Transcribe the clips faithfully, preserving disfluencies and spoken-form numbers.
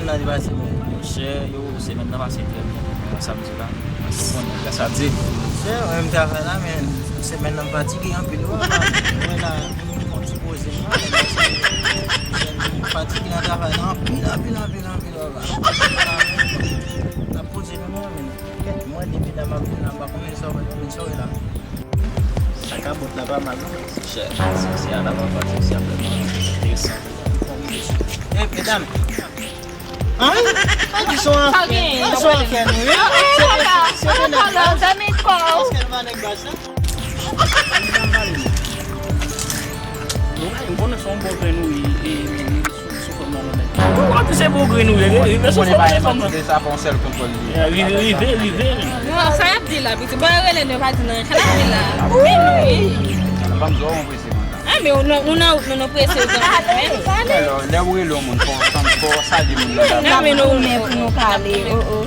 Nan li pase byen. Monchè, yo, semèn nan pase trè byen. Samdi la, ou konnen, gras a Dye. Monchè, mwen menm travay la, men semèn nan m fatige anpil, wi, papa. Mwen la, mwen fè yon ti poze, mwen, men se, m fatige nan travay la, anpil, anpil, anpil, anpil, papa. N ap poze nou, mwen, men, kèt, mwen, depi la, m ap vin la, m pa konnen sa w wè, men sa w wè la. Sa kabòt la pa mal, non? Chè, sòsyè a la pa mal, sòsyè a vrèman enteresan. Eh, medam. An? An di son afè. An son afè nou, wi. Se te, se te nèg baz. Èske l pa nèg baz la? M konnen se yon bon grenn ou ye, e, e, sou, sou fòm nan, men. Ou konnen se bon grenn ou ye, e, e, sou fòm nan. Konnen pa yon manti, sa fè yon sèl kontwòl li. Rive, rive, rive. Non, sa y ap di la, piti. Bon, yo rele nou, yo pa di nan, sa y ap di la. Men nou, wi. Ban m di w, yon prese konsa. Ah, men ou nan, ou nan wout, men nou prese, ou konn men. Alò, lè ou rele yon moun, fò w tann, fò w salye moun nan dabò. Non, men nou, men pou nou pale, oh, oh.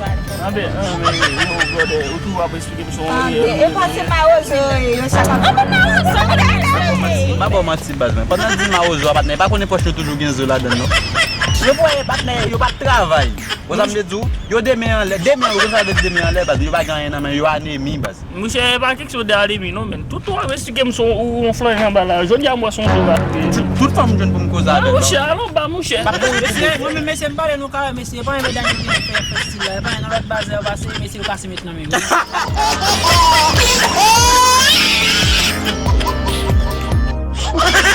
Anben, anben, yo, brother, ou toujou ap esplike m sa. Anben, e pa se mawozo yo, yo chak ap. Anben, mawozo, m pa ba w manti, baz, men. Pandan l di mawozo a, patnè, e pa konnen pòch yo toujou gen zo ladan l, non. Yo voye patnè, yo pa t travay. Ou sa m te di w, yo de men anlè, de men, ou konn sa vle di de men anlè, baz, yo pa gen anyen nan men yo, anemi, baz. Monchè, e pa keksyon de anemi, non, men. Tout ou ap esplike m se yon, ou yon flanjan anba la. Jodi a, m wè se yon zo la. Tout, tout fanm m jwenn pou m koze avè l, non. Monchè, alon ba, monchè. Mesye, mwen menm, mesye, m pale nou kare, mesye, pa yon medam ki vin fè, fè stil la. E pa yon lòt baz, yo pase, mesye, yo pase met nan men m.